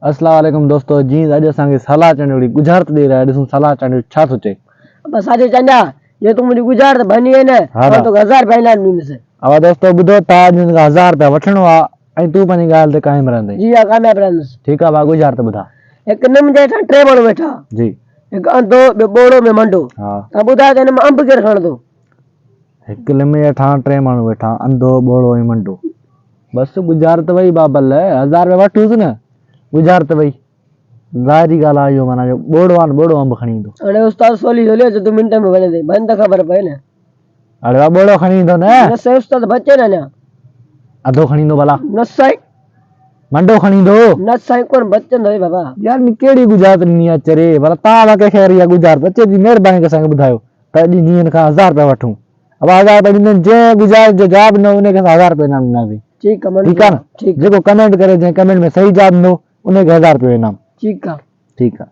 اسلام عليڪم دوستو جي اڄ اسان کي صلاح چانڊيو هڪڙي ڳجهارت ڏئي رهيو آهي ڏسون صلاح چانڊيو ڇا ٿو چئي. ابا ساجو چانڊيا جي تون منهنجي ڳجهارت ڀڃي آهي نه ها مان توکي هزار رپيا انعام ڏيندس. ابا دوستو ٻڌو ته اڄ هن کان هزار رپيا وٺڻو آ ۽ تون پنهنجي ڳالهه تي قائم رهندين. جي ها ڪامياب رهندس. ٺيڪ آ ڀاء ڳجهارت ٻڌا. هڪ نم جي هيٺان ٽي ماڻهو ويٺا. جي. هڪ انڌو ٻيو ٻوڙو ٻيو منڊو. ها. تان ٻڌايو ته هن مان انب ڪير کڻندو؟ هڪ لم جي هيٺان ٽي ماڻهو ويٺا انڌو ٻوڙو ۽ منڊو. بس ڳجهارت وئي بابل هزار رپيا وٺوس نه. ڳجهارت وئي. ظاهري ڳالهه آهي اهو معنيٰ جو ٻوڙو آهي نه ٻوڙو انب کڻي ايندو. اڙي استاد سولي سولي اچ تون منٽ ۾ وڃي ٿي ڀڃ ته خبر پئي نه. اڙي وا ٻوڙو کڻي ايندو نه. نه سائين استاد بچي نه اڃا. اڌو کڻي ايندو ڀلا. نه سائين. منڊو کڻي ايندو. نه سائين ڪونه بچندو اي بابا. يار ني ڪهڙي ڳجهارت ڏني آهي چري ڀلا تان مان ڪنهن کي اها ڳجهارت اچي ٿي مهرباني ڪري اسان کي ٻڌايو ته اڄ ڏينهن کان هزار رپيا وٺون. ابا هزار رپيا ڏيندين جنهن ڳجهارت جو جواب ڏنو ان کي اسان هزار رپيا انعام ڏينداسين. ٺيڪ آ ٺيڪ آ نه ٺيڪ جيڪو ڪمينٽ ڪري جنهن ڪمينٽ ۾ صحيح جواب ڏنو ان کي هزار رپيو انعام. ٺيڪ آ. ٺيڪ آ.